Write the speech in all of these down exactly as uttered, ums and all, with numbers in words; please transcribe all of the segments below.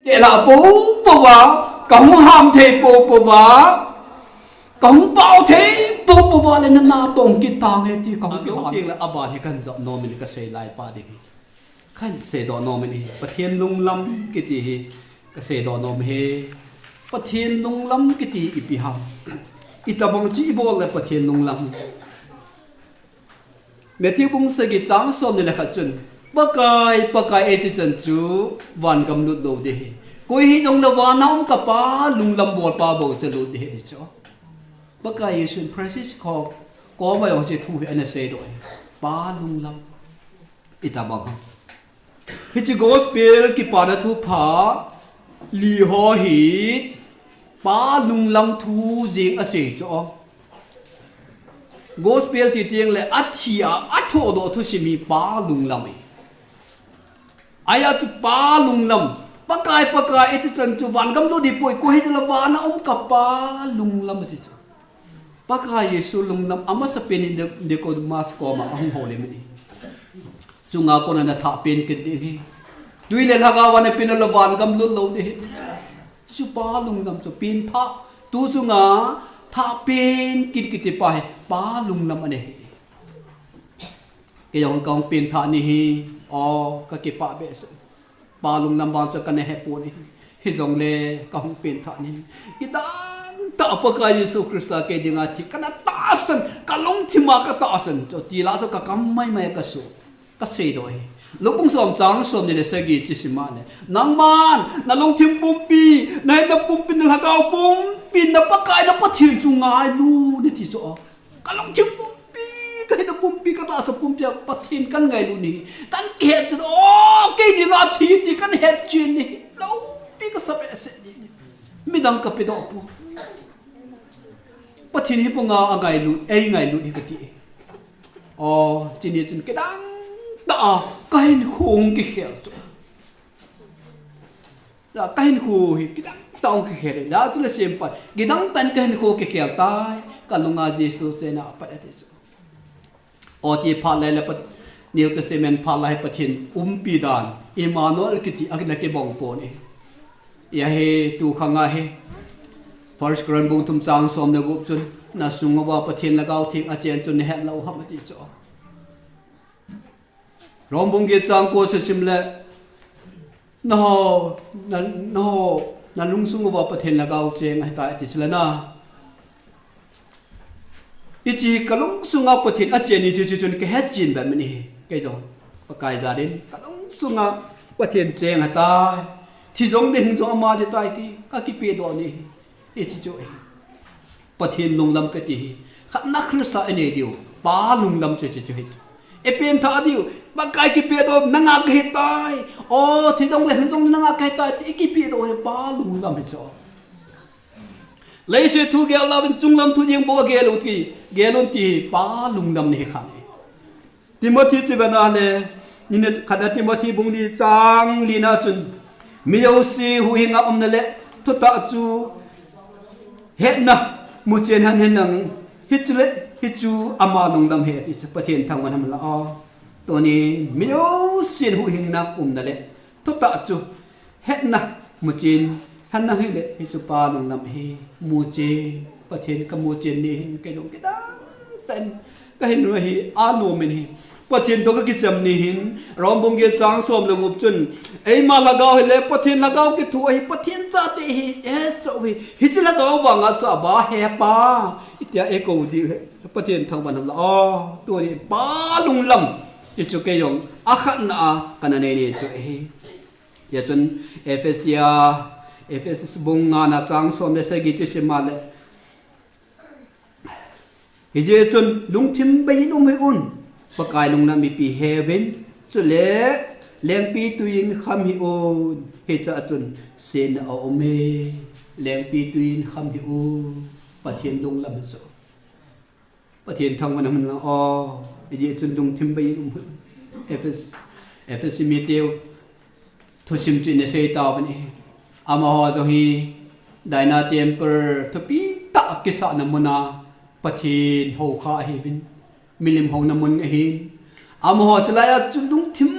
Tela po po va, kahung ham thei po po va, kahung pao thei po po va le na na tong kitang e ti kahung kiham. Ting le aban hi kan jot nom in kasei lai pa ding hi. Kan seidoh nom in hi. Pathen lunglam kiti hi kaseidoh nom hi. Pathen lunglam kiti ipi ham? Itabang chi ibol le Pathen lunglam. Matthew bung sagi chang som ni le khat chun, Pakai, Pakai, eiti chan chu vangam lut lou ding ahi. Koi hijong le vana um ka Pa lunglam bol pa bou chu lut ding ahi ti chu. Pakai Jesu in Francis kho, koma jong hiche thu hi ana seidoh ahi. Pa lunglam. Itabang ham? Hiche gospel kipana thupha li ho hi Pa lunglam thu jeng asei chu. Gospel ti teng le athi a, athodoh thusim hi Pa lunglam ahi. Ahi a chu Pa lunglam. Pakai, Pakai, eiti chan chu vangam lut ding poi, koi hijong le vana um ka Pa lunglam ati chu. Pakai Jesu lunglam amasapen in Ni-, Nicodemus koma ahung houlim in ahi. Chunga kona na thah pen kit ding ahi. Tui le lhagao a na pen le vangam lut lou ding ahi. Chu Pa lunglam chu pen thah. Tu chunga thah pen kit kiti pa hi Pa lunglam ana hi. Kei jong kahung pen thah ni hi. O, kakipah behseh. Pa lunglam vang chu kana he pon ahi. Hijong le kahung pen thah ni. Kidang tah a Pakai Jesu Christa kei dinga thi kana tahsan, kalungthim a katahsan. Chu tila chu kakam maimai kasu. Kaseidoh ahi. Luke bung som chang som ni le sagi chu sim a le. Nangman, nalungthim pumpi, nahetna pumpi, nalhagao pumpi, na Pakai, na Pathen chu ngailu in ati chu. Kalungthim pumpi, kahetna pumpi, katahsa pumpi a Pathen kangailu in ahi. Kan kihet chun, o, kei dinga thi ti kahet chen ahi. Loupi kasa behseh jeng ahi. Midang kapedoh poi. Pathen hi banga angailu, eingailu in ahi kati. O, chuni chun kidang tah a kahinkho kikhel chu. Kahinkho hi kidang tah a kikhel. Hijeh chun le sempa, kidang tah in kahinkho kikhel tai, kalunga Jesu chena apat ati chu. O ti phat le le Pat-, New Testament phat le hi Pathen umpi dan, Emmanuel kiti a kibang pon ahi. Ahi, tu khang ahi. First Corinth bung thum chang som le gup chun, na sung uva Pathen Lhagao Theng achen chu nahet lou ham ati chu. Rom bung get chang ko chu sim le, nangho, na, nangho, nalungsung uva Pathen Lhagao cheng ahitai ati chu le na. Hiche kalungsunga Pathen achen ahi chu, chu chun kahet chen bep in ahi. Kei jong, Pakai jal in, kalungsunga Pathen cheng ahitai. Thi jong le hing jong ama ding tai ti, kakipedoh in ahi. Hiche chu ahi. Pathen lunglam kati hi. Khatna Christa inei diu. Pa lunglam chu hiche chu ahi. Ipen thah diu. Pakai kipedoh, nanga kahitai. O, thi jong le hing jong nanga kahitai ti, ikipedoh hi Pa lunglam hi chu. Leiset thu gel louvin chunglam thu jeng bou gel u ti, gel un ti hi Pa lunglam nahi khat ahi. Timothy chu vena le, nina khatna Timothy bung li chang lina chun, mi jouse huhhinga umna le, thutah chu hetna, muchen hen hen lang, hichu le, hichu ama lunglam ahi ati chu Pathen thangvah in um hen lang o. Tuni, mi jousen huhhingna umna le, thutah chu, hetna, muchen, hen lang hile, hichu Pa lunglam ahi, muchen, Pathen kamuchen ni hin, kei jong kidang tah in, kahin u ahi, anom in ahi. Pathen toh kakichem ni hin, Rom bung get chang som le gup chun, eima lhagao hile, Pathen lhagao kithoa ahi, Pathen chate ahi, Esau ahi, hiche lhagao vanga chu aba hepa, itia eikou ji ahi, Pathen thangvah in um lang o, tuni Pa lunglam, hichu kei jong, akhatna a, kana nei ni chu ahi. Hijeh chun Ephesia, Ephesus bung nga na chang som le sagi chu sim a le. Hijeh chun lungthim bei in um hih un. Pakai lunglam mipi hiuvin. Chule lengpitwi in kham hih un. Hichea chun setna aum e. Lengpitwi in kham hih un. Pathen lunglam hi chu. Pathen thangvah in um hen lang o, hijeh chun lungthim bei in um hih un. Ephes-, Ephesi mite thusim chu ina sei tauvin ahi. Amaho jong hi Diana temple thupi tah kisahna muna Pathen houkha ahiuvin. Milim houna mun ahin. Amaho chulai a chu lungthim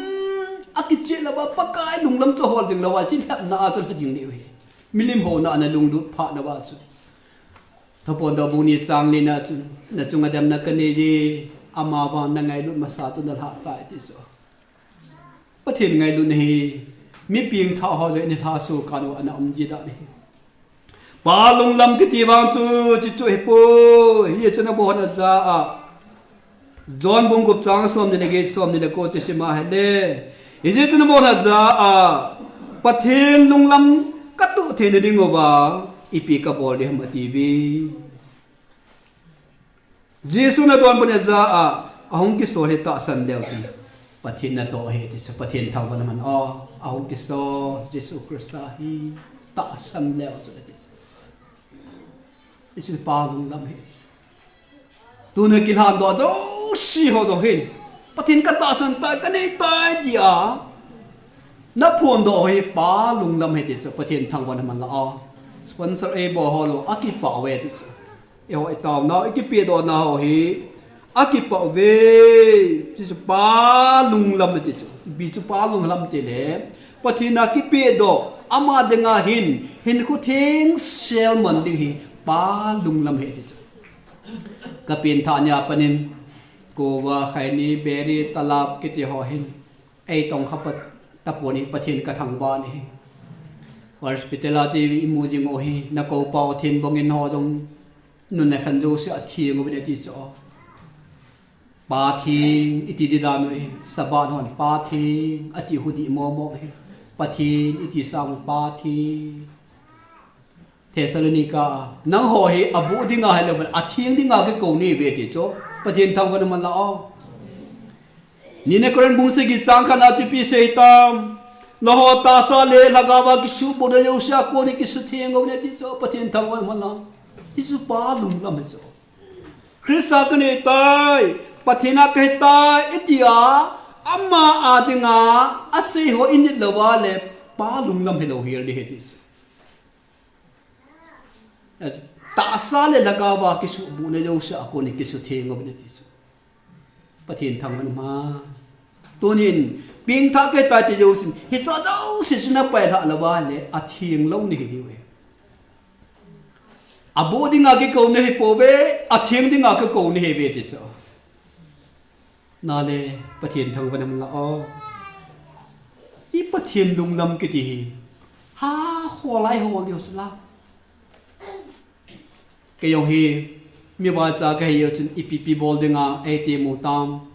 Akicheh lou va, Pakai lunglam chu hol jing lou va, chilhepna a chu lha jing diu ahi. Milim houna a na lunglut phat na va chu. Thuphon doh bung ni chang li na chu, na chunga damna kanei e, ama vang na ngailut masa chu na lhah tai ti chu. Pathen ngailutna hi, mi pengthah ho le ni lha su kan u ana um ji dan ahi. Pa lunglam kiti vang chu, chi chu hi poi, hi chu na bol na ja a. John bung gup chang som ni le get, som ni le ko chu sim a hile. Hi chu na bol na ja a. Pathen lunglam ka tuh theina ding uva, ipi ka bol ding ham ati uve. Jesu na donbut na ja a, ahung kisol hi tahsan leu chun, Pathen natoh ahi ti chu, Pathen thangvahna man a, ahung kisol, Jesu Christa hi tahsan leu chun ati chu. Hichu pa lunglam ahi ti chu. Tuna kilhan doh jouse ho jouse hin, Pathen ka tahsan tai, ka nei tai tia na phondoh hi pa lunglam ahi ti chu, Pathen thangvahna man la a. Sponsor ei bol ho lou, akipah uve ti chu. Eiho i taona, i kipehdohna ho hi, akipah uve, ti chu pa lunglam ti chu. Ipi chu pa lunglam ti le, Pathen a kipehdoh, ama dinga hin, hinkho thengsel man ding hi, pa lunglam ahi ti chu. Ka pengthah nia pat in, kova, khaini, beri, talap kiti ho hin, eitong kha pat, tapon hi Pathen ka thangvah ahi. Hospital a chu i mu jing u hi, na kou pau thengbong in ho jong, nun le khan jouse a theng uvin ati chu. Pa theng, iti di dan u hi, Sabbath hon, Pa theng, ati u dih momo hi. Pathen, iti sang u, Pa theng. Thessalonica, nangho hi, abuh dinga hilou, atheng dinga kikou nahi uve ti chu. Pathen thangvahna man la a. Nina Korin bung sagi chang khat na chu ipi asei tam. Nangho tahsa le lhagao a kisuhbuhna jouse a kon in kisutheng uvin ati chu, Pathen thangvahna man la. Hichu pa lunglam ahi chu. Christa ka nei tai, Pathen a ka hitai, itia, ama a dinga, asei ho i nit lou va le, pa lunglam hilou hel ding ahi ti chu. Tahsa le lhagao a kisuhbuhna jouse a kon in kisutheng uvin ati chu. Pathen thangvahna man. Tunin, pengthah ka hitai ti jousen, hiche jouse chu na pailhah lou va le, atheng lou nahi diu ahi. Abuh dinga kikou nahi pouve, atheng dinga kikou nahi uve ti chu. Nale, Pathen thangvahna man la o. Ti Pathen lunglam kiti hi. Ha, kholai hol diu chu la. Kei jong hi, mi vaicha ka hi jeh chun ipi ipi bol dinga, eiti mu tam.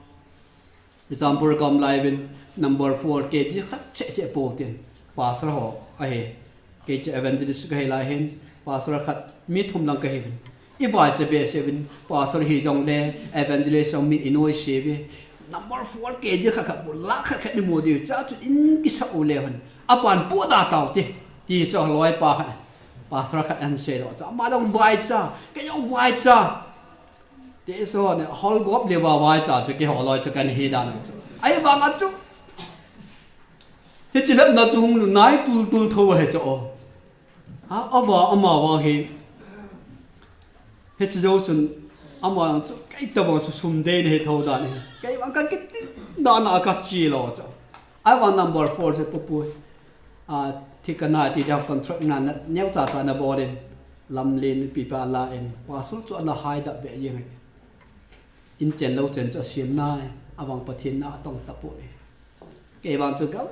Example ka um lai uvin, number four, kei chi khat cheh cheh pou tin. Pastor ho, ahi. Kei chi evangelist ka hi lai hin, pastor khat mi thum lang ka hi uvin. I vaicha behseh uvin, pastor hi jongle, evangelist jong min i noise uve. Number four, kei chi khat khat pou, lakh khat khat ni mu diu, cha chu in kisa u le hun. Apan pu da tau ti, ti chu loi pa khat. Pastor khat an sei lo chu, ama jong vaicha, kei jong vaicha. Ti so ne, hol gop le va vaicha chu, kei ho loi chu kan hi dan chu. Ahivang a chu. Hiche lhepna chu hung lu nai tul tul tho ahi chu o. A, ava, ama vang hi. Hiche jou chun, ama chu kei tobang chu sum dei nahi tho dan hi. Kei vang ka kiti dan a ka chi lo chu. Ahivang number four chu pu pu. A, thikana ti dia contract na, na, neocha cha na bol in, lamlen pipa la in, pastor chu ana hai da ve jeng. In chen lo chen chu asem nai, avang Pathen na atong tapoi. Kei vang chu gam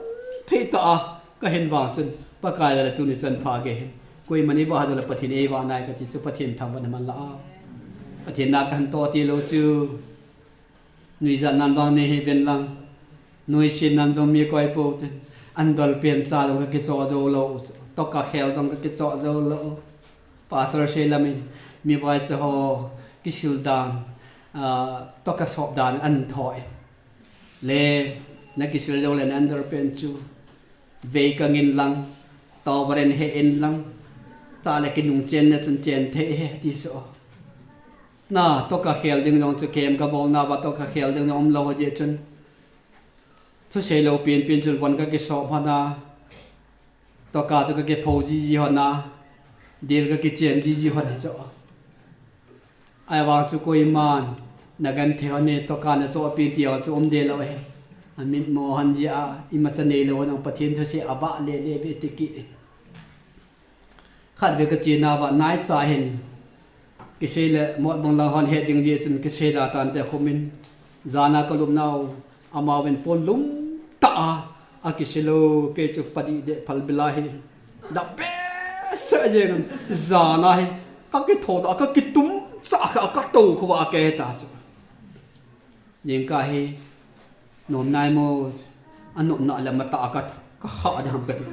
thei ta a, ka hin vang chun, Pakai la le tuni chan pha gei hin. Koima ni va ha le Pathen ei va nai ka ti chu Pathen thangvahna man la a. Pathen na ka han to ti lo chu. Nuijat nan vang nei hi ven lang. Nuisat nan jong mi koi pou tin. An dol pen cha jong ka kicho jou lou. Toka khel jong ka kicho jou lou. Pastor sei lam in. Mi vaicha ho kisil dan. Ah, toka sop dan an thoi. Le, na kisil jou le na an dol pen chu. Vei ka ngin lang. Tawren he in lang. Cha le kinung chen na chun chen thei he ti so. Na, toka khel ding jong chu kem ka bol na va toka khel ding jong um lou ho jeh chun. Thusei lou pen pen chun von ka kisop hon a. Toka chu ka kipho ji ji hon a. Dil ka kichen ji ji hon hi chu. Ahivang chu koiman. Na genthei hon in toka na cho pen ti ho chu um de lou he. Amit mo han jia, imacha neilou jong Pathen thusei avah le le ve ti kit. Khatvei kachena uva naicha hin, kisei le mot bang lang hon het ding jeh chun kisei da tante khumin, jana kalupnau, amauvin pon lum tah a, akisei lou, kei chu padi de phalbi lai hi. Da best jeng, jana hi, kakitho da, kakitum cha kha, katou khuva kei ta chu. Jingkah hi, nom nai mo, anopna le matah a ka, kakha ding ham kati.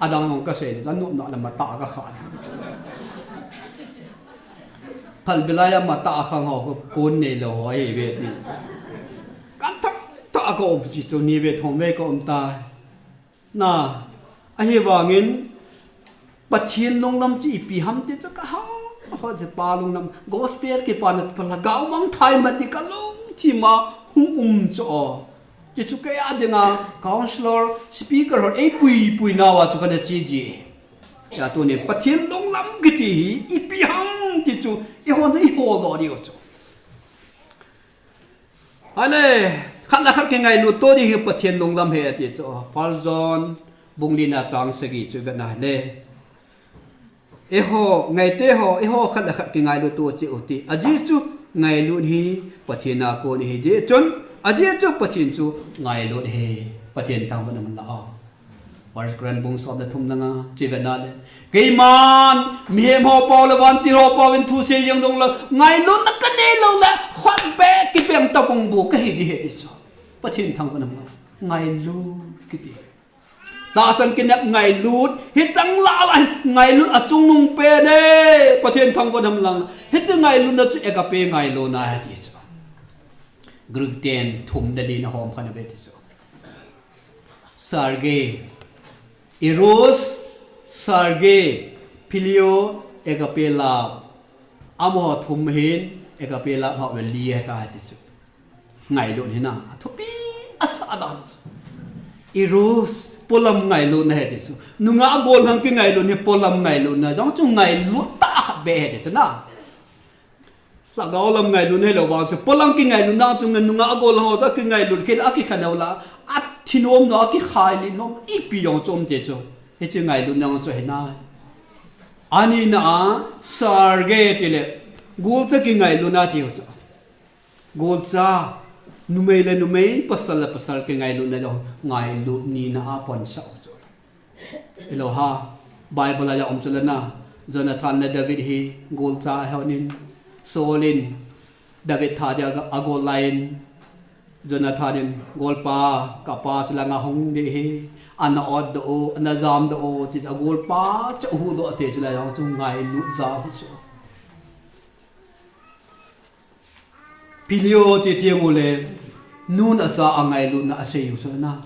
Adang mong kasei, anopna le matah a kakha ding. Phalbi lai a matah a khang ho, kon neilou ho, hi ve ti. Kathah tah a kaum si chu, ni ve thum ve kaum ta. Na, ahivangin, Pathen lunglam chu ipi ham ti chu kaha, ho chu pa lunglam, gospel kipana pha lhagao mangthai mati kalungthima hung um chu o. Ti chu kei a dinga, counselor, speaker ho, eipui pui nauva chu kana chi ji. Ya tuni, Pathen lunglam kiti hi, ipi ham ti chu, ihon chu ihol doh diu chu. Ale, khat le khat kingailut to ding hi Pathen lunglam ahi ati chu. First John bung lina chang sagi chu vena le. Eiho, ngaite ho, eiho khat le khat kingailut to cheh u ti. Ajeh chu ngailut hi Pathen a kon ahi jeh chun, ajeh chu Pathen chu ngailut ahi. Pathen thangvah in um hen lang. First Corinth bung som le thum nanga, chi vena le. Keiman, mihem ho pao le vantil ho pao in thusei jeng jongle, ngailutna kanei lou le, khut be kibeng tabang bou kahi ding ahi ti chu. Pathen thangvah in um hen lang. Ngailut kiti. Tahsan kinep ngailut, hicheng lah lah, ngailut achungnung pen e, Pathen thangvah in um hen lang. Hiche ngailutna chu agape ngailutna ahi ti chu. Greek ten thum le lina hom khat ahi ti chu. Storge, eros, storge, phileo, agape love. Amaho thum hin, agape love ho veli ahi ti chu. Ngailut hi na, athupi asah dan. Eros, polam ngailutna ahi ti chu. Nungah gollhang kingailut hi polam ngailutna, jong chu ngailut tah be ahi ti chu na. Lhagao lam ngailutna hilou vang chu, polam kingailutna chu nungah gollhang ho toh kingailut kei le akikhen u la, athinom nom, akikhai li nom, ipi jong chu um ti chu. Hiche ngailutna jong chu ahi nai. Anina a, storge ti le, golcha kingailutna ti u chu. Golcha, numei le numei, pasal le pasal kingailutna jong, ngailut nina a ponsah u chu. Hilou ham, Bible a jong um chu le na, Jonathan le David hi golcha ahi hon in, Saul in David that dia agol lai in, Jonathan in, golpa, kapa chu langa hung ding ahi, ana ot doh u, ana jam doh u, ti chu agolpa chu ahuhdoh thei chu le jong chu ngailut jal hi chu. Phileo ti teng u le, nun acha a ngailutna asei u chu na.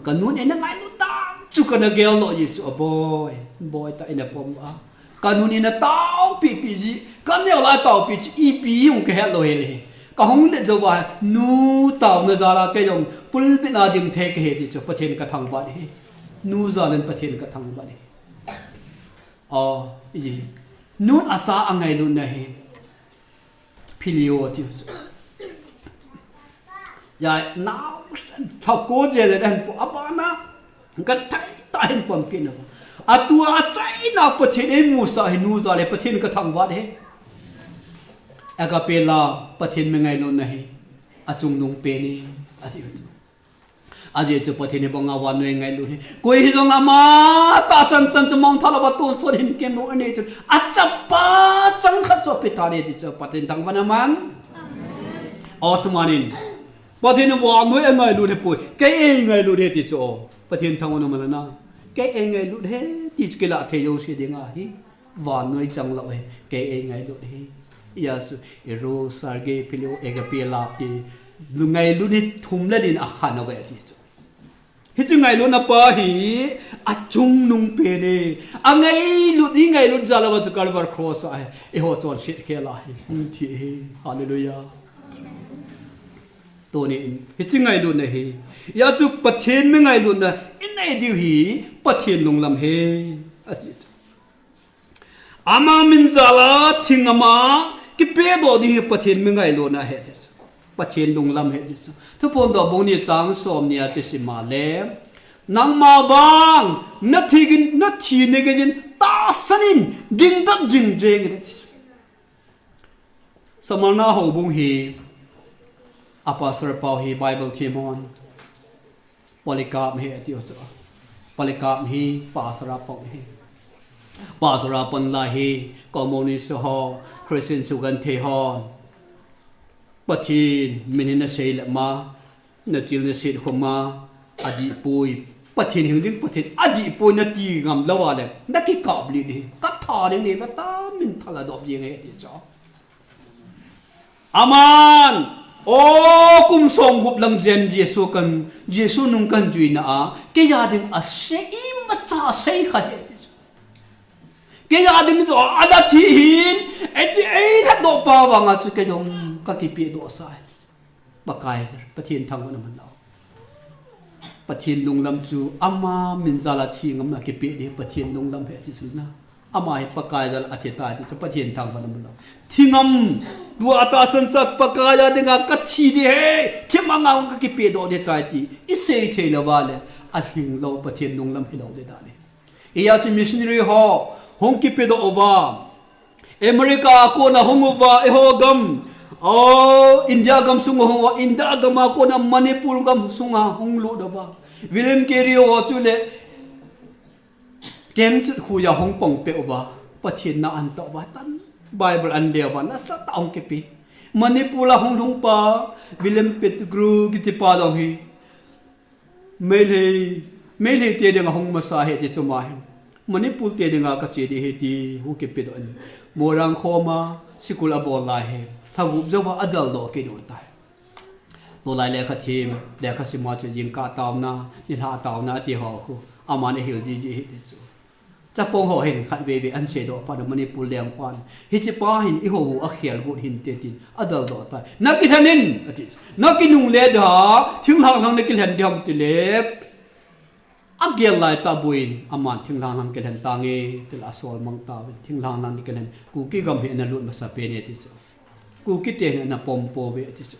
Kanun in angailut dan chu kana gel lou ji chu aboi, boi tah in apom a. Kanun in ataopi pi ji, kaneo la taopi chu ipi hung kahet lou hel e. Kahung let jou va, nu taona jal a kei jong pulpit a ding thei kahi ti chu Pathen kathangvah e. Nu jal in Pathen kathangvah e. O, iji. Nun acha a ngailutna hi. Phileo ti chu. Ya, nao, thako je le dan po abana, kathei tah in pom kit na. Atua achaina Pathen eimusah hi nu jal e Pathen kathangvah e. Agape love Pathen mi ngailutna hi. Achungnung pen e, ati chu. Ajeh chu Pathen hi banga vannoi ngailut hi. Koi hijongle ama tahsan chan chu mangthah louva tonsot hinkho anei chu. Achapa chang khat chu ape tan e ti chu Pathen thangvah in um hen. Amen. Osman in, Pathen in vannoi angailut hi poi. Kei eingailut e ti chu. Pathen thangvah in um hen lang na. Kei eingailut e ti chu kilah thei jouse ding ahi. Vannoi chang lou e, kei eingailut e. Ijeh chu, eros, storge, phileo, agape love ti. Ngailut hi thum le lin akhan uve ti chu. Hiche ngailutna pa hi, achungnung pen e. Angailut, ingailut jal uva chu Calvary Cross a hi. Eiho chonset khel a hi. Hung thi e. Hallelujah. Tuni in, hiche ngailutna hi. Ijeh chu Pathen mi ngailutna, inei diu hi, Pathen lunglam ahi. Ati chu. Ama min jal a thing ama kipedoh ding hi Pathen mi ngailutna ahi ti chu. Pathen lunglam he ti chu. Thuphon doh bung ni chang som ni a chu sim a le. Nangma vang, na thi gin, na thi ni gin, tahsan in, ding dat jing jeng in ti chu. Smyrna houbung hi, a pastor pau hi Bible thiem hon. Polycarp hi ati u chu. Polycarp hi pastor a pang hi. Pastor a pang lai hi, communist ho, Christian sugenthei ho. Pathen, min hi na sei le ma, na chil na set khom a, adih poi. Pathen hing ding, Pathen adih poi na ti ngam lou a le, na kikap lih ding. Ka tha ding ni, ka ta min thala dop jing e ti chu. Aman, o kum som gup lang jen Jesu kan, Jesu nung kan juina a, kei a ding a sei imacha sei kha he ti chu. Kei a ding chu, a da thi hin, e chi ei kha doh pa vang a chu kei jong ka kipe doh sa. Pakai, Pathen thangvah na man lau. Pathen lunglam chu ama min jal a thi ngam na kipe ding, Pathen lunglam he ti chu na. Ama hi Pakai jal a thi tai ti chu Pathen thangvah na man lau. Thi ngam, tua tahsan cha Pakai a ding a ka thi ding he, thi ma ngam ka kipe doh ding tai ti. I sei thei lou va le, a lhing lou Pathen lunglam hi lou ding dan e. Eia chu missionary ho, hung kipe doh uva. America a kona hung uva, eiho gam. O, India gam sunga hung uva, India gam a kona Manipur gam sunga hung lut uva. William Carey ho chu le, keng chut khuia hung pang pe uva. Pathen na an tah uva tan. Bible an le uva, nasatah a hung kipe. Manipur a hung lhung pa, William Pettigrew kiti pa jong hi. Meitei, Meitei te dinga hung masa he ti chu ma hi. Manipur te dinga ka che ding he ti hung kipe doh in. Moirang khoma, sikul a bol lai he. Tha gup jou va a dal doh kei doh tai. Tulai lekha thiem, lekha sim a chu jingkah taona, nilhah taona ati ho khu. Aman a hil jiji he ti chu. Chapang ho hin khat veve an sei doh pan Manipur leng pan. Hiche pa hin eiho u a khel got hinte tin a dal doh tai. Na kilhen in, ati. Na kinungle da, thinglhang lhang na kilhen ding ham ti le. A gel lai tah bou in, aman thinglhang lhang kilhen tange, ti le a sol mang tauvin. Thinglhang lhang na kilhen, Kuki gam hi na lut masa pen e ti chu. Kuki te hin na pom pouve ti chu.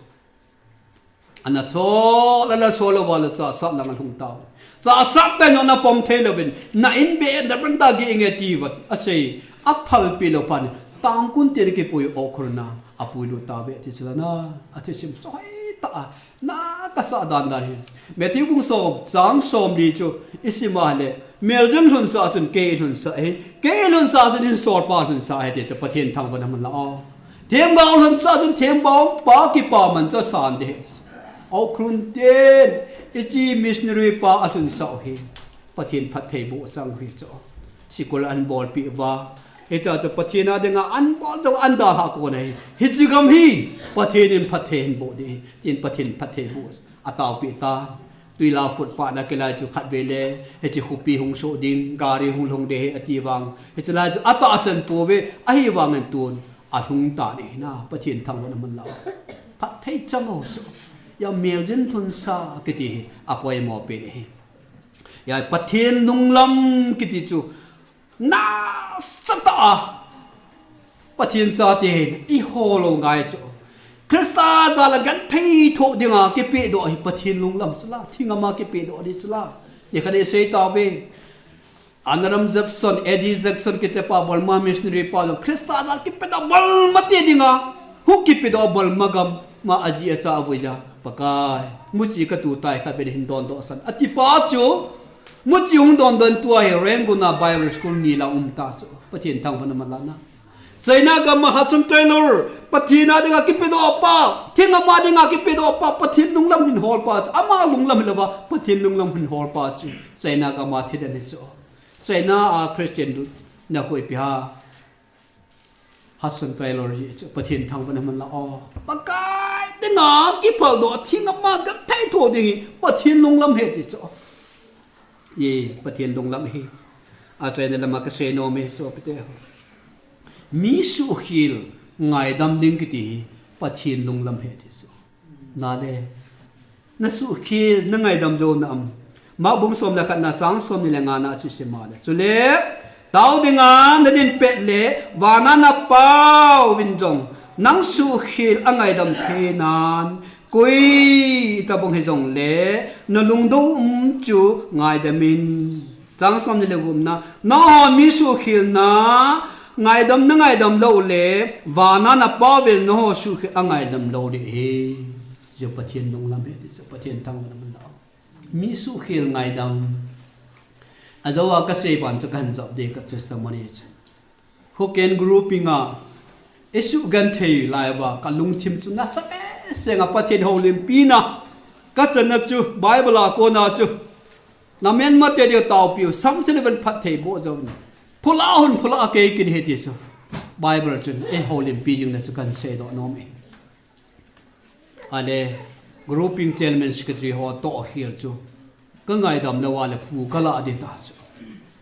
Ana chol, ana chol uva le chasah lang a lhung tau. Chasah te nyo na pom thei louvin, na in be, na ban ta gi inge ti vat, a sei, a phalpi lou phat in, tangkun te na kipui o khurna, a pui lut tauve, ti chu la na, a thi sim soi ta a, na ka sa dan dan hi. Matthew bung som, chang som li chu, i sim a le, Meljin lhunsah chun kei lhunsah ahi. Kei lhunsah chun insol pa lhunsah ahi ti chu Pathen thangvah na man la o. Themgao lhunsah chun themgao pa kipaman chu asan ding ahi. Okhun ten, hiche missionary pa alhunsah u hi. Pathen phattheiboh chang u hi chu. Sikul an bolpi uva. Hitia chu Pathen a dinga an bol chu an dalhah kon ahi. Hiche gam hi Pathen in phatthei hin boh ding ahi. Tin Pathen phattheiboh ataopi ta. Tuilah footpath a kilai chu khatvei le, hiche khopi hung soh ding, gari hung lhung ding ahi ati vang. Hiche lai chu atahsan pouve, ahivangin tun alhung tan ahi na, Pathen thangvah na man la. Phatthei chang u chu. Hia meljin lhunsah kiti hi, apoimo pen ahi. Hia Pathen lunglam kiti chu, nasatah a Pathen chate hin i hol u ngai chu. Christa jal a genthei thoh dinga kipedoh hi Pathen lunglam chu la, thingam a kipedoh ding chu la. Nikhat in i sei tauve. Adoniram Judson, A D Judson kiti pa Burma missionary pa jong Christa jal kipedoh Burma te dinga. Hung kipedoh Burma gam a aji acha avui a. Pakai, muchi ka tu tai khatvei hin dondoh san. Ati pa chu. Muchi hung dondoh in tua hi Rangoon a Bible School ni lang um ta chu. Pathen thangvah na man la na. China gam a Hudson Taylor, Pathen a dinga kipedoh pa, thingam a dinga kipedoh pa, Pathen lunglam hin hol pa chu. Ama lunglam hi lou va, Pathen lunglam hin hol pa chu. China gam a thi den hi chu. China a Christian du na hoi pi ha. Hudson Taylor ji chu Pathen thangvah na man la o. Pakai dinga kiphaldoh thingam a genthei thoh ding hi Pathen lunglam ahi ti chu. Ye, Pathen lunglam ahi. A China lam a ka sei nom e sopite ho. Mi suhkhel ngaidam ding kiti hi Pathen lunglam ahi ti chu. Na le, na suhkhel, na ngaidam jou na am. Mark bung som le khat na chang som ni le nga na chu sim a le. Chule, tao dinga na din pet le, vana na Pa uvin jong, Nang suhkhel a ngaidam thei nan, koi tabang hijongle, na lungdou um chu ngaidam in. Chang som ni le gupna, nangho mi suhkhel na ngaidam na ngaidam lou le, vana na Pa vel nangho suhkhel a ngaidam lou ding ahi. Chu Pathen nung lam ahi, chu Pathen thangvah in um hen lang. Mi suhkhel ngaidam. Ajou a kasei ban chu kahin jop ding ka testimony chu. Hoken grouping a, i sugenthei lai uva, ka lungthim chu nasa behseh a Pathen houlimpi na. Ka channa chu, Bible a kona chu. Na melmate ding taopiu, Psalm eleven phatthei boh jou. Phula hon phula kei kin he ti chu. Bible chun, ei houlimpi jing na chu kahin seidoh nom e. Ale, grouping chairman secretary ho toh khel chu. Ka ngaidam lou a le pu ka lah ding ta chu.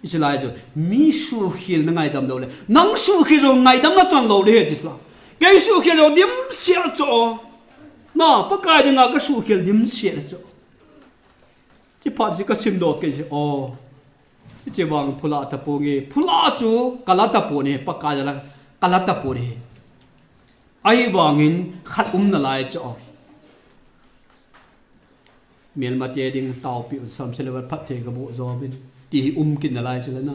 Hiche lai chu, mi suhkhel na ngaidam lou le. Nang suhkhel lou ngaidam na chan lou le he ti chu la. Kei suhkhel lou dimset chu. Na, Pakai dinga ka suhkhel dimset chu. Chi phat si ka simdoh kei si, oh. Hiche vang phula tapou nge. Phula chu ka la tapou ne, Pakai la, ka la tapou ne. Ahivangin khat um nalai chu. Melmate ding taopiu, Psalm eleven phatthei ka boh jou vin. Ti hi um kin nalai chu la na.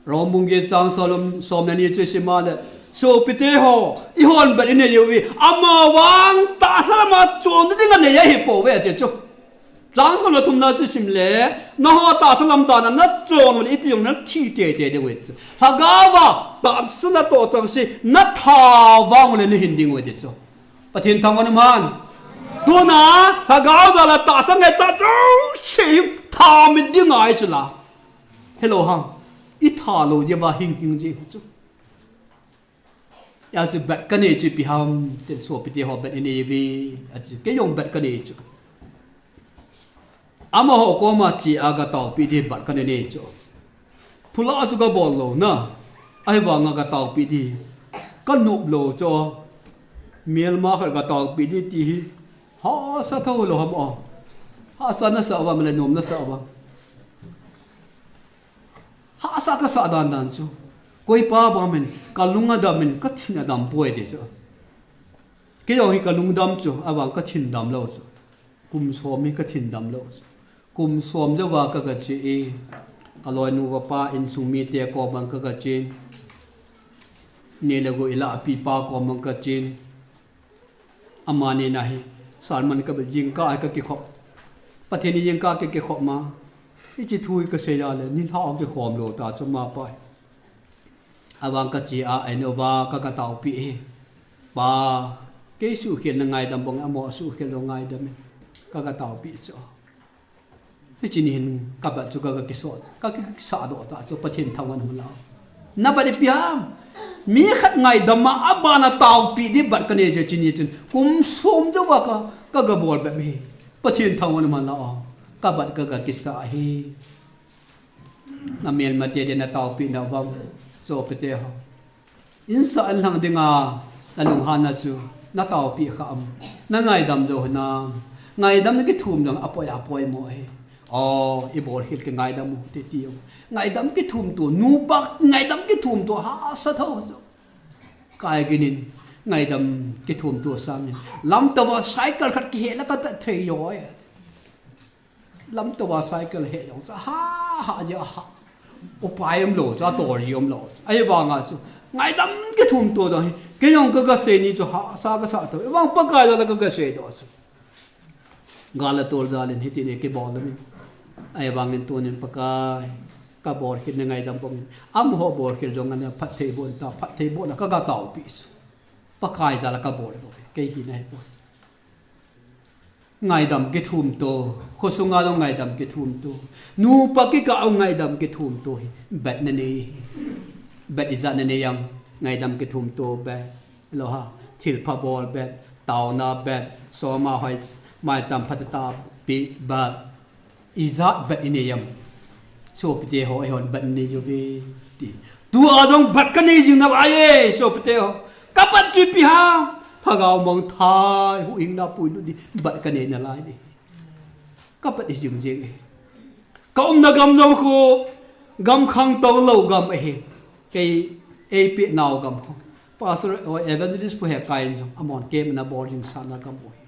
Rom bung get chang som, som le ni chu i sim a le. Sopite ho, eihon bet i nei uve. Amavang tahsa lama chon ding anei ahi pouve ti chu. Chang som le thumna chu i sim le. Nangho tahsa lam tah a nachon le iti jong nathi teitei ding uve ti chu. Lhagao va tahsa natoh chang se, natha vang le nahin ding uve ti chu. Pathen thangvah in um hen. Tuna, lhagao jal a tahsa ngeichat chu, se tha mit ding ahi chu la. Hello, hang. I tha lou jeh uva hing hing jing chu. Hijeh chun bet ka nei chu ipi ham, tin sopite ho bet i nei uve, ati. Kei jong bet ka nei chu. Amaho koma che a ka taopi ding bet ka nei nei chu. Phula chu ka bol lou na. Ahivanga ka taopi ding. Ka nop lou chu. Melma khat ka taopi ding ti hi. Hahsa tho lou ham o. Hahsa nasa uvam le nom nasa uvam. Hahsa kasa dan dan chu. Koi pa bang min, ka lung adam in, ka thin adam poi ti chu. Kei jong hi ka lungdam chu, ahivang ka thin dam lou chu. Kum som hi ka thin dam lou chu. Kum som jouva ka ga che e. Ka loinu uva pa insung mite koma ka ga chen. Neh le gou ilah pi pa koma ka chen. Amani nahi. Sermon ka be jingkah ka kikhop. Pathen in jingkah ka kikhop ma. Hiche thu hi ka sei a le, nilhah kikhom lou ta chu ma pa. Ahivang ka che a, ahin uva ka ga taopi e. Pa, kei suhkhel na ngaidam bang, amaho suhkhel lou ngaidam e. Ka ga taopi chu. Hiche ni hin ka bat chu ka, ka kiso, ka ki, kisah doh ta chu Pathen thangvah in um hen lang. Na bat ipi ham. Mi khat ngaidam a, abana taopi ding bat ka nei chu hiche ni chun. Kum som jouva ka, ka ga bol bep hi. Pathen thangvah in um hen lang. Ka bat ka, ka kisah hi. Na melmate ding na taopi na uvam, sopite ho. Insah inlhang dinga, na lunghanna chu, na taopi kha am. Na ngaidam jou hinam. Ngaidam na kithum ding apoi apoi mo hi. O, i bolkhel kingaidam u, ti ti u. Ngaidam kithum to, nupa ngaidam kithum to, hahsa tho chu. Kai ginin, ngaidam kithum to sangin. Lam tou va cycle khat kihe la ka ta thei jo e. Lam tou va cycle he jong chu, ha, ha, ja, ha. Upai umlou chu, ator ji umlou chu. Ahivanga chu, ngaidam kithum to ding hi. Kei jong ka, ka sei ni chu, hahsa kasa to. Ahivang Pakai jal a ka, ka sei doh chu. Gal le tol jal in hiti ni kibol ding in. Ahivangin tunin Pakai, ka bolkhel na ngaidam bang in. Amaho bolkhel jong ana phatthei boh ta, phatthei boh na ka, ka taopi chu. Pakai jal a ka bol doh. Kei hi nahi poi. Ngaidam kithum to, khosunga jong ngaidam kithum to. Nupa kikah a ngaidam kithum to hi, bet na nei hi. Bet ijat na nei ham, ngaidam kithum to bet. Lo ha, thilpha bol bet, taona bet, soma hoi, maicham phatah a pi bet. Ijat bet i nei ham. Sopite ho, eihon bet nei jou ve ti. Tua jong bet ka nei jing nalai e, sopite ho. Ka bet chu ipi ham. Lhagao mangthai, huhhingna puilut ding bet ka nei nalai e. Ka bet i jing jing e. Ka umna gam jong khu, gam khangtou lou gam ahi. Kei, eipeh nau gam khu. Pastor, o evangelist pu he kain jong, amon kem na boarding sa na gam u hi.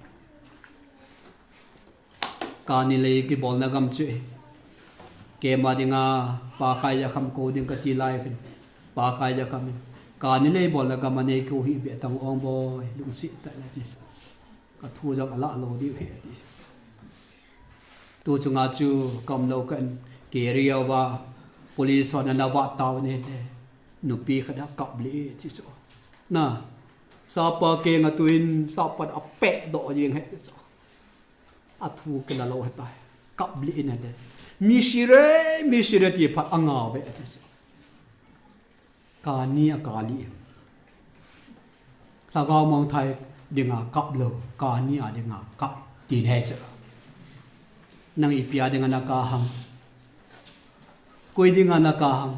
Kani lei kibolna gam chu hi. Kema dinga, pa khai ja kham ko ding ka ti lai khin. Pa khai ja kham in. Kani lei bolna gam a nei ko hi be tang ong boi, lungsi ta na ti sa. Ka thu jong ala lo diu he ti. Tu chunga chu kam lo kan ke ria va police hon ana va tau ne ne. Nupi khat a kap le ti chu. Na. Sapa ke nga tuin sapa a pe do jing he ti chu. A thu ke la lo he ta. Kap le ne ne. Mi sire, mi sire ti phat anga ve ti chu. Kani a kali. Lhagao mangthai dinga kap lo, kani a dinga kap. Tin he chu. Nang ipi a dinga na ka ham. Koi dinga na ka ham.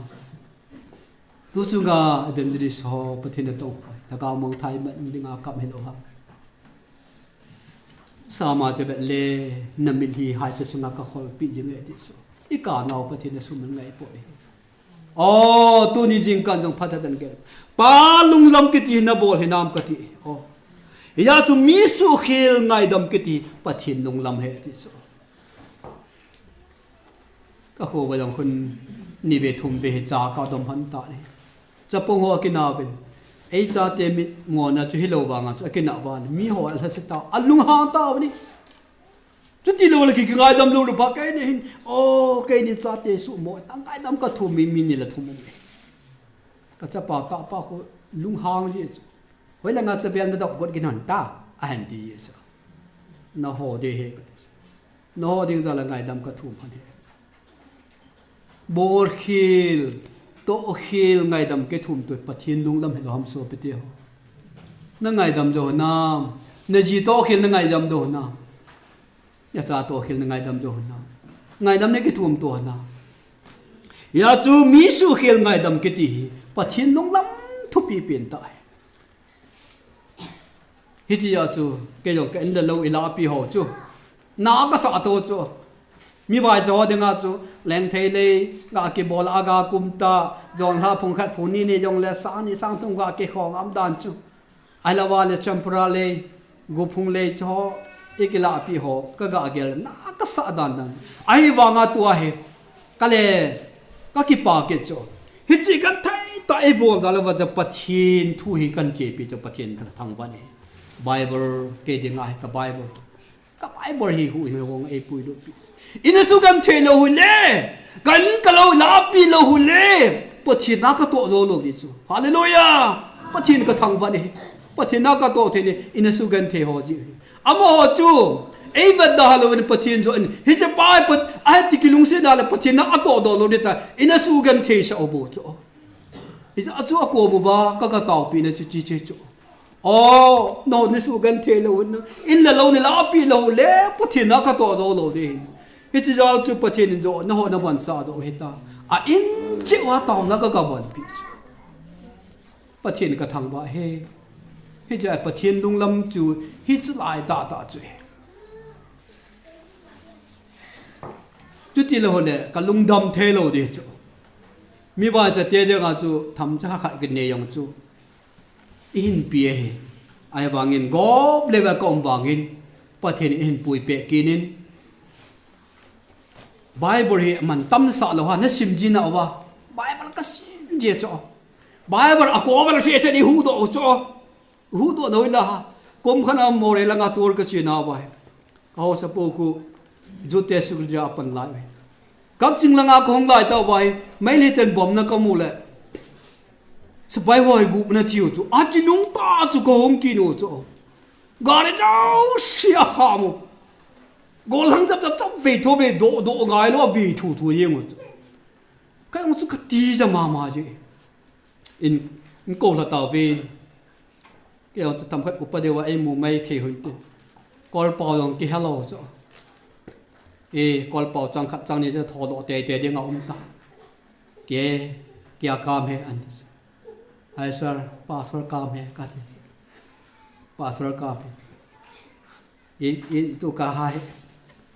Tu chunga evangelist ho Pathen a tong khai. Lhagao mangthai man dinga kap he lo ham. Sama che bet le na mil hi hai che sunga ka khol pi jing e ti chu. I ka nau Pathen a sum ngai po e. O, tuni jingkah jong phatah in gel. Pa lunglam kiti na bol hinam kati. O. Hia chu mi sukhel ngaidam kiti Pathen lunglam he ti chu. Ka kho ba jong khun ni ve thum ve hi cha ka dom han ta ni. Chapang ho akina uvin. Ei chate mi ngona chu hi lo vanga chu akina uva mi ho alha se ta. Alung hang ta ni. Chuti lo le ki ngaidam lo le pa keini hin. O, keini chate su mo ta ngaidam ka thum mi mi ni la thum mi. Ka chapa ta pa kho lunghang ji chu. Hoi la nga cha bel na dok got gin hon ta. A han ti ji chu. Na ho de he ka ti. Na ho ding ja la ngaidam ka thum han he. Bol khel, to khel ngaidam ke thum tu Pathen lunglam he lo ham so pe te ho. Na ngaidam jo nam. Na ji to khel na ngaidam do nam. Ya cha to khel na ngaidam jo nam. Ngaidam ne ke thum to na. Ya chu mi sukhel ngaidam kiti hi Pathen lunglam thupi pen ta. Hichi ya chu ke jong ka in la lo i la pi ho chu. Na ka sa to chu. Mi vai jo dinga chu leng thei le ga ki bol a ga kum ta jong la phung khat phung ni ni jong le sa ni sang thum ga ki khong am dan chu. Ai la wa le champura le gu phung le cho i ki la pi ho ka ga gel na ka sa dan dan. Ai wa nga tu a he ka le ka ki pa ke cho. Hichi kan thei ta e bol da la wa ja Pathen thu hi kan che pi cho Pathen ka thang wa ni. Bible ke dinga he ka Bible. Ka Bible hi hu in hong ei pui lo pi. Ina su kan thei lo hu le. Kan ka lo la pi lo hu le. Pathen na ka to zo lo di chu. Hallelujah. Pathen ka thang wa ni. Pathen na ka to thei ni. Ina su kan thei ho ji. Ama ho chu. Ei va da ha lo ni Pathen zo ni. Hi cha pa pat. Ai ti ki lung se da le Pathen na a to do lo ni ta. Ina su kan thei sa o bo chu. Hi cha chu a ko bo ba ka ka tau pi na chu chi che chu. O, no, ni su kan thei lo na. In la lo ni la pi lo le, Pathen na ka to zo lo de. Hichi jal chu Pathen in jo, na ho na ban sa zo hi ta. A in che wa tau na ka ka ban pi chu. Pathen ka thang wa he. Hichi a Pathen lunglam chu, hichi lai ta ta chu he. Chuti lo le, ka lungdam thei lo de chu. Mi va cha te de nga chu, tham cha kha khat ki ne yong chu. I hin pi e hi. Ai vangin gop le va ka um vangin Pathen i hin pui pe kinin. Bible hi man tam sa lo ha na sim ji na wa. Bible ka sim ji cho. Bible a ko va se se ni hu do cho. Hu do no la ha. Kom khana mo re la nga tur ka chi na wa. Ka ho sa po ku ju te su ja pan lai. Kak ching langa ka hong lai ta vai, mai le ten bom na ka mu le. Sapai hoi gu na thiu chu. A chi nung ta chu ka hong ki no chu. Gari jau si a kha mu. Gol hang jap ta chap ve tho ve do do ngai lo ve thu thu ye mu chu. Ka yong chu ka ti ja ma ma je. In, in ko la ta ve. Kei chu tam khat upa deu a ei mu mai thei hun tin. Kol pau jong ki hello chu. E, kol pau chang khat chang ni chu tho lo te te ding a um ta. Ke, kya kam hai an ti chu. Hai sir, pastor kam hai ka ti chu. Pastor kam hai. Ye, ye to kaha hai.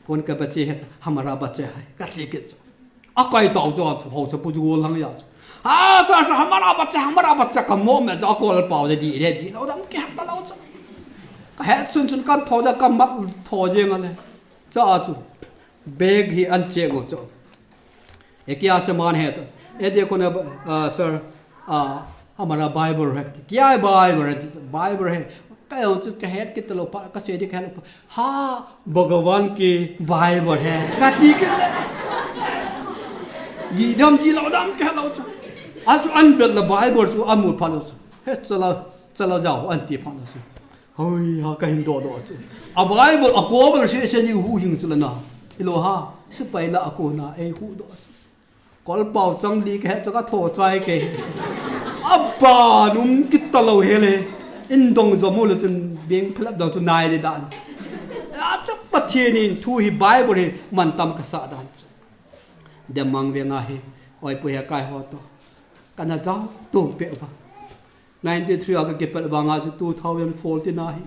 Kon ka bache hai, hamara bache hai. Ka ti ke chu. A kai tau chu, ho chu pu chu lang ya chu. Ha, sir, sir, हमारा बच्चा, हमारा बच्चा, ka mo me ja kol pau de di, de di, lo dam ke ta lo cha. Ka het sun sun kan tho da ka mat tho je nga le. Cha a chu. Bag hi an che ngo cho. ये क्या सामान है? तो ये देखो ना, अ, सर, अ, हमारा बाइबल है। क्या है बाइबल है? बाइबल है। Ka jong chu ka het kit lou pa, ka sei di ka het lou pa. Ha, भगवान की बाइबल है. Ka ti kit le. Di dam di lou dam ka het lou chu. A chu an vet le Bible chu a mu pha lou chu. He chala, chala jao an ti pha lou chu. Hoi, ha ka hin doh doh chu. A Bible, a ko bel se se ni hu hing chu le na. Ilo ha, sipai la a ko na, ei hu doh chu. Kol pau chang li ka he chu ka tho chai ke. A pa num kit ta lou he le. In dong jo mo le chun beng phelap dong chu nai le dan. A chu Pathian in thu hi Bible hi man tam ka sa dan chu. Demang ve nga hi. Oi pu he kai ho to. Ka na jao to pe va. Ninety-three a ka kipel vang a chu two thousand fourteen a hi.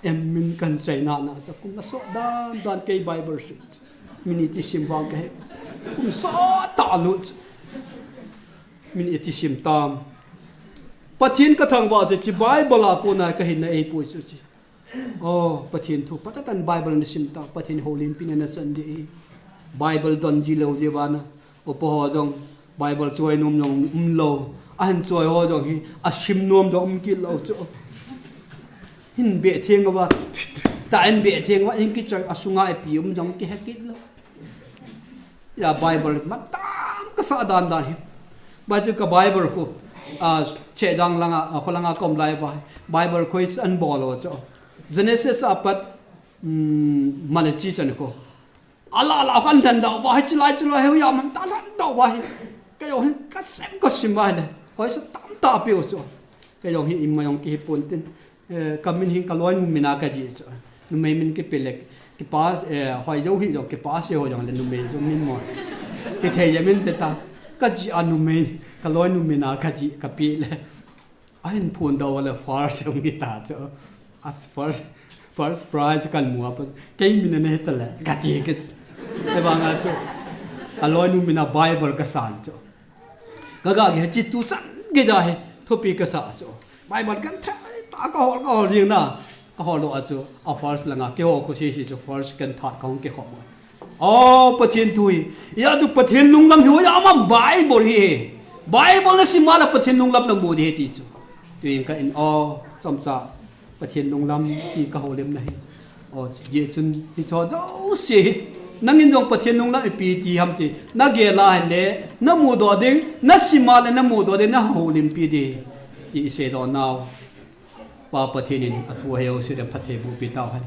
Em min kan chai na na cha kum na so dan dan kei Bible sim. Min iti sim vang ka he. Kum sa ta lu. Min iti sim tam. Pathian ka thangvah chu chi Bible a ko na ka hin na ei pui chu chi. Oh, Pathian thu, patatan Bible na sim ta, Pathian houlimpi na na chan di. Bible don ji lou je vana. Upa ho jong Bible choi nom jong um lou. A hin choi ho jong hi, a sim nom jong um kit lou chu. Hin be theng va, ta hin be theng va, hin ki choi a sunga e pi um jong ki he kit lou. Ya Bible matam ka sa dan dan hi. Ba chu ka Bible khu, a, che jang langa, a, kho langa kom lai ba. Bible khu is an bol lo chu. Genesis a pat, mm, Malachi chan khu. Ala ala kan dan dau ba, hi chilai chilai heu ya man ta dan dau ba hi. Ka yo hin ka sem ka sim ba le. Ko sa tam ta pe chu. Ka yo hi im ma yong ki hi pon tin. Eh, ka min hin ka loi nu mina ka ji chu. Numei min ki pe le, ki pass, eh, hoi jo hi jo, ki pass ho jong le numei jo min mo. Ki thei ya min te ta. Ka ji a numei, ka loi nu mina ka ji ka pe le. A hin phun dau le first jong hi ta chu. As first, first prize kan mu a pa. Kei min ne ta le, ka ti ke. Te ba nga chu. Ka loi nu mina Bible ka san chu. Ka ga ge chi tu chan ge ja he, thupi ka sa chu. Bible kan thei ta ka hol, ka hol jing na. Ka hol lo a chu, a first langa, ke ho khu si si chu first kan that ka hung ke khom. Oh, Pathian thu hi. Ya chu Pathian lunglam hi ho ya ma Bible hi he. Bible na sim ma la Pathian lunglam na mu di he ti chu. Tu in ka in, oh, chomcha. Pathian lunglam ti ka houlim na hi. O, je chun hi cho jo si hi. Nangin jong Pathian lunglam ipi ti ham ti. Na gel a hin le, na mudoh ding, na sim a le na mudoh ding, na houlimpi ding. Ti i seidoh nau. Pa Pathian in a thu hei ho si le phatthei boh pi tau hen.